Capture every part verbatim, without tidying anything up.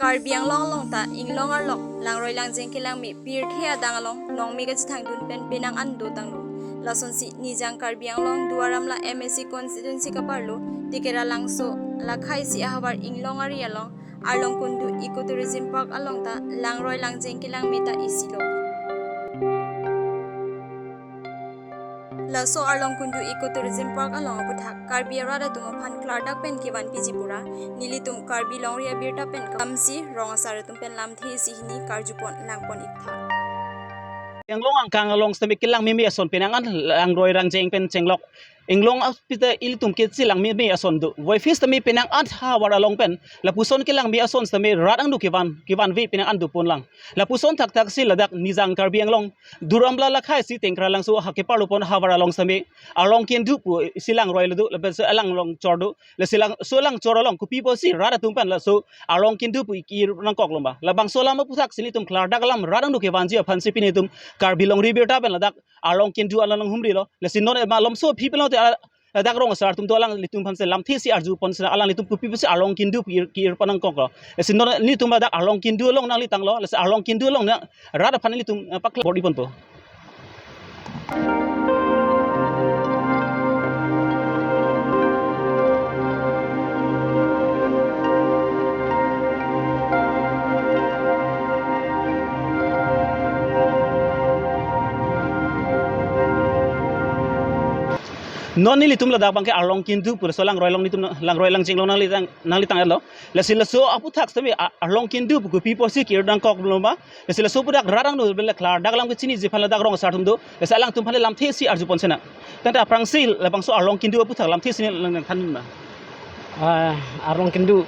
Karbi Anglong along ta inglong arlok langroi langjeng kelangme pirthe adang along nongme kachethangdun pen penang an dotanglo. Lasonsi Nijang Karbi Anglong Duar Amla M A C constituency kaparlo Tikeralangso lakhai isi ahavar inglong ari along Arlongkundu Ecotourism Park along ta langroi langjeng kelangme ta isilo. Laso Arlongkundu Ecotourism Park along aputhak Karbi arat atum aphan klardak pen kevan piji pura nelitum Karbi Longri abirta pen kamsi rong asar atum pen lamthe isi hini karjupon langpon iktha. Inglong angkang along sitame kelang meme ason penang an langroi langjeng pen chenglok. Inglong apita ilitum kechelang meme ason do. Voiphis tame penang an havar along pen lapuson kelang me ason sitame rat angno kevan kevan ve penang an dopon lang. Lapuson thakthak si ladak Nijang Karbi Anglong Duar Amla lakhai isi Tikeralangso ha keparlopon havar along sitame Arlongkundu pu isi langroi lo do, lapen si alang along chor do. Lasi lang, so langchor along kopi pusi rat atum pen laso Arlongkundu pu ke-ir nangkoklo ma? Labangso alam aputhak si nelitum klardak alam rat angno kevanji aphansi pini itum Karbi Longri abirta pen ladak Arlongkundu along humrilo. Lasi non malomso aphi pen lote a-, ladak rong asar atum do, alanglitum aphansi lamthe isi arjupon sina alanglitum kopi pusi Arlongkundu ke-ir, ke-irpon nangkoklo. Lasi non nelitum ladak Arlongkundu along nanglitanglo. Lasi Arlongkundu along na rat aphan nelitum, eh, pakla bor-iponpo. Non nelitum ladak abangke Arlongkundu pu laso langroi along nelitum langroi langjeng along nanglitang, nanglitanglo. Lasi laso aputhak sitame a-, Arlongkundu pu kopi pusi ke-ir nangkoklo ma? Lasi laso aputhak rat angno bela klardak alam kechiniji aphan ladak rong asar atum do. Lasi alangtum aphan lamthe isi arjupon sina. Tangte aphrangsi labangso Arlongkundu aputhak lamthe isi nangthan ma? Ah, Arlongkundu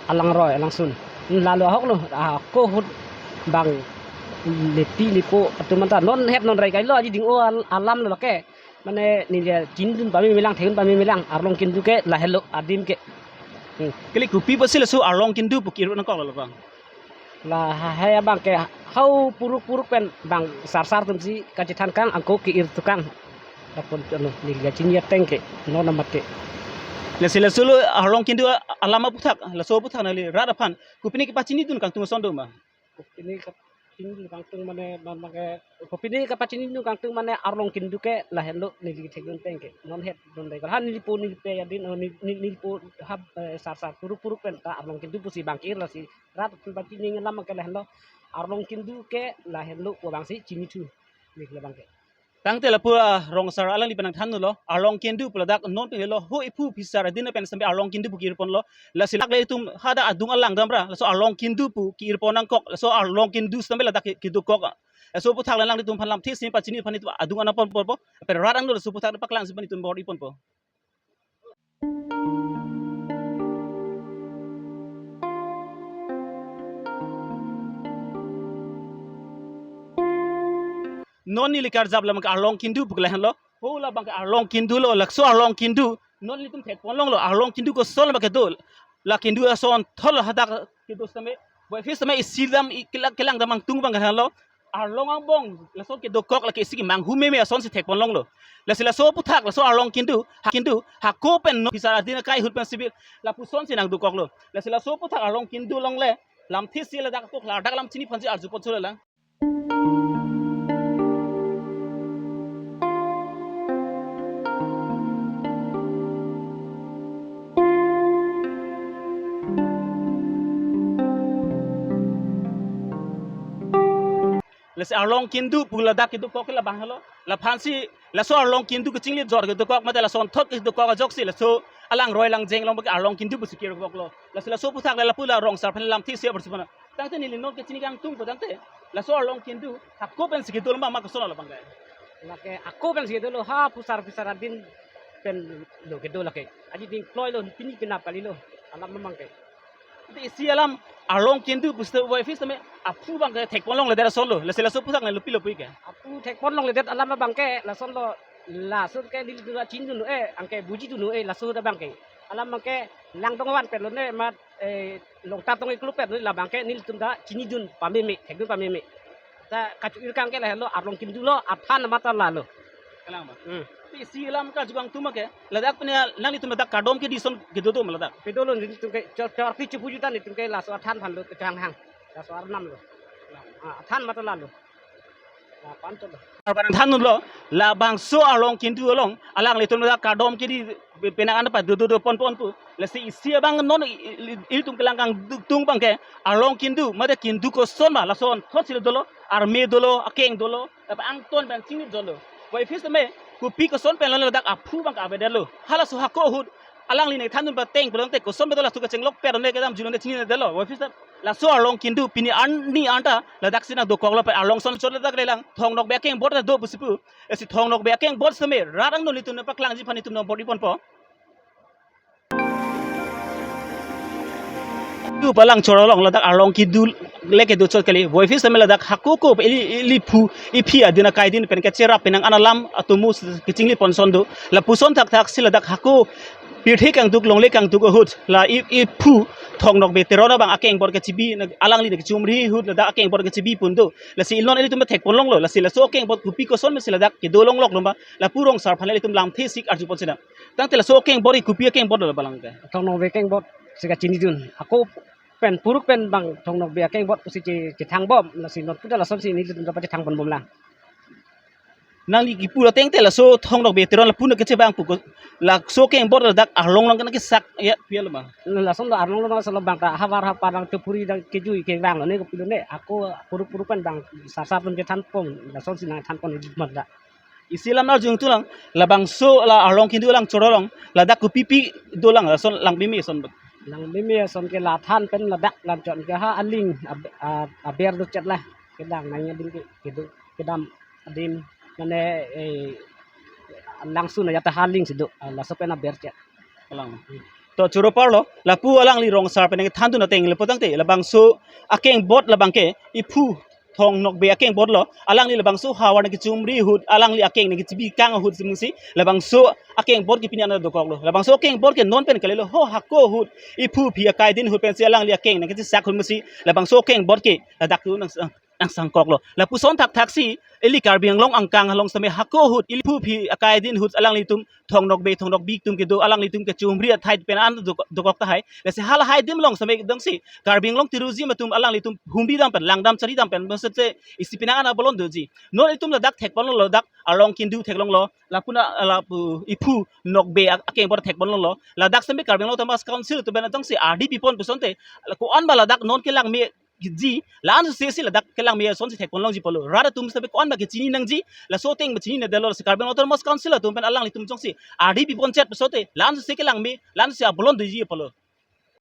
alangroi alangsun. Lalo ahoklo, ah, ako ahut bang nepi nepo atum anta non het non rai kailo aji ding-o al-, alam lo lake. Mane neli chinidun pameme lang, thekdun pameme lang, Arlongkundu ke lahelo adim ke. Hmm. Kali kopi pusi laso Arlongkundu pu ke-ir nangkoklo bang? Lahai abangke hau puruk puruk pen bang sar sar atumsi kachethan kang, ako ke-ir tukang. Lapu-an ano neli kachini ateng ke non amat ke. Lasi laso lo Arlongkundu alam aputhak, laso aputhak nangli rat aphan kopine kepachinidun kangtung ason do ma? Kopine kachinidun kangtung mane, man, mane, kopine kepachinidun kangtung mane Arlongkundu ke lahenlo neli thekdun ateng ke. Non het non dai. Kalhan nelipo nelipe adin, eh, neli, neli, nelipo hap, eh, sar sar puruk puruk pen ta Arlongkundu pusi bang ke-ir, lasi rat pachini alam ke lahenlo. Arlongkundu ke lahenlo pu abangsi chinithu neli abangke. Tangte lapu, ah, rong asar alangli pen nangthanlo, Arlongkundu pu ladak non pen lo ho iphu phisar adin pen sitame Arlongkundu pu ke-irponlo. Lasi ladak le itum hadak adung alang damra, laso Arlongkundu pu ke-irpon nangkok, laso Arlongkundu sitame ladak ke-, kedokok. Laso aputhak le alanglitum aphan lamthe isi pachini aphan itum adung anaponpo, pen rat angno laso aputhak paklangsi pini itum bor-iponpo. Non neli karjap alam ke Arlongkundu pu ke lahenlo. Ho labangke Arlongkundu lo, laso Arlongkundu. Non nelitum thekpon longlo, Arlongkundu koson abangke do. La kundu asonthot lo hadak kedo sitame. Voiphis sitame isi dam i-, kelang, kelang dam angtung abangke lahenlo. Arlong angbong laso kedokok lake isi kemanghu meme asonsi thekpon longlo. Lasi laso aputhak, laso Arlongkundu, ha kundu, hako pen non phisar adin akai ahut pen sibir, lapusonsi nangdokoklo. Lasi laso aputhak Arlongkundu along le lamthe isi ladak ako klardak alam chini aphansi arjupon chula lang. Lasi Arlongkundu pu ladak kedokok ke labang helo. Laphansi laso Arlongkundu kachingli jor kedokok mate lasonthot kedokok ajoksi laso alangroi alangjeng along abangke Arlongkundu pusi kedokoklo. Lasi laso aputhak le lapu la rong asar aphan lamthe isi abar sipana. Tangte neli non kachini kangtungpo tangte, laso Arlongkundu hako pensi kedo ma, ma koson lo abangke? Lake ako pensi kedo lo, ha phusar phisar adin pen lo kedo lake. Aji ding kloi lo, pini penap kalilo alam abangke. Te isi alam Arlongkundu pusi voiphis tame aphu abangke thekpon longledet ason lo, lasi laso aputhak nangli pilo pu ke? Aphu thekpon longledet alam abangke lason lo, laso ke neli dura chinidun, eh, anke bujidun, eh, laso abangke. Alam abangke langdong avan pen lo ne mat, eh, Longtar Tong Iklu pen lo, labangke nelitum ta chinidun pameme, thekdun pameme. Ta kachu-ir kang ke lahenlo, Arlongkundu lo, athan mata lalo. Kalang ba. Hmm. Isi alam karju kangtum ke, ladak pen nanglitum ladak kardom kedi ason kedo do ma ladak? Kedo lo, nelitum ke chor chor ti chepu juta nelitum ke laso athan aphan lo kechang hang. Laso arnam lo. Ah, athan mata lalo. Lapan to lo. Arban than lo, labangso Arlong Kindu along, alanglitum ladak kardom kedi penang an pa do do do pon pon pu. Lasi isi abang non i-, i-, ilitum kelang kangtung abang ke, Arlong Kindu, mate Kindu koson ma, lason thot si dolo, arme dolo, akeng dolo, apa angton bang chingit dolo. Wai phis tame, kopi koson pen lo ladak aphu abang ka avedetlo. Halaso hako ahut, alangli ne thandun pateng, pulang te koson bedo laso kachenglok per ne kedam junon te chingit detlo. Wai phis tame, laso Arlong Kindu, pini arni anta, ladak si nangdokoklo pen Arlong son chot ladak lelang, Thong Nokbe akeng bot do pusi pu. Isi Thong Nokbe akeng bot tame, rat angno nelitum ne paklangji aphan nelitum nongbor-i ponpo. Ilitum palang chorolong ladak Arlong Kindu le kedo chot kali. Wai phis tame ladak hako ko ili, ili phu, iphi adin akai din pen kecherap penang an alam atomo kechingli pon ason do. Lapuson thakthak si ladak hako pirthe kangduk longle kangduk ahut. La i, iphu Thong Nokbe Teron abang akeng bot kechibi na alangli ne kechumri ahut ladak akeng bot kechibi pon do. Lasi non ilitum thek pon longlo. Lasi laso akeng bot kopi koson ma si ladak kedo longlok lo ma. Lapu rong sar aphan le ilitum lamthe sik arju pon sinang. Tangte laso akeng bot ke kopi akeng bot lo palang ke? Thong Nokbe akeng bot si kachinidun. Ako pen puruk pen bang Thong Nokbe akeng bot si che-, chethang bom, lasi non puta lason si nelitum dapat chethang pon bom lang. Nangli kipu ateng te laso Thong Nokbe Teron lapu ne kechebang pu ko, laso akeng bot ladak Arlong along kena kesak ya pial ma? Lason lo Arlong along, lason lo bang ta havar hapar dang chepuri dang kejui kevang lo ne kopilo ne, ako puruk puruk pen bang sar sar pen chethan pon, lason si nangthan pon manda. Isi alam arjung tulang, labangso la Arlong Kindu alang chorolong, ladak kopi pi dolang, lason langmeme ason. Langmeme ason ke la than pen ladak lam chot ke ha aling ab-, a-, aber do chet la. Kedang nang aling ke, kedo, kedam adim, mane, eh, langsun aja ta ha aling si do, ah, laso pen aber chet. Alang. To choro parlo, lapu alangli rong sar pen thandun ateng le potang te, labangso akeng bot labang ke, iphu Thong Nokbe akeng bot lo, alangli labangso havar ne kechumri ahut, alangli akeng ne kechibi kang ahut si mungsi, labangso akeng bot ke pini an dokok lo. Labangso akeng bot ke non pen kali lo, ho hako ahut, iphu phi akai din ahut pensi alangli akeng ne kechisak ahut mungsi, labangso akeng bot ke, ladak tu nang, nangsangkok lo. Lapuson thakthak si, ili Karbi Anglong angkang along tame hako ahut, ili phu phi akai din ahut alanglitum, Thong Nokbe, Thong Nokbi atum kedo, alanglitum kechumri athai pen an dok-, dokok tahai. Lasi halahai adim along tame dong si, Karbi Anglong terrorism atum alanglitum humri dam pen, langdam chari dam pen, maksud se isi penang an abolon doji. Non itum ladak thek pon lo, ladak Arlong Kindu theklong lo, lapu na, lapu iphu Nokbe ak-, akeng bot thek pon lo. Ladak tame Karbi Anglong Autonomous Council atum pen dong si ardi pi pon pu asonte, la ko-an ba ladak non kelangme ji, la-an si si ladak kelangme ason si thek pon longji apotlo. Rat atum tame ko-an ba kechini nangji, laso ateng ba chinine detlo, si Karbi Anglong Autonomous Council atum pen alanglitum jongsi ardi pi pon chet pu asonte, la-an si si kelangme, la-an si abolon doji apotlo.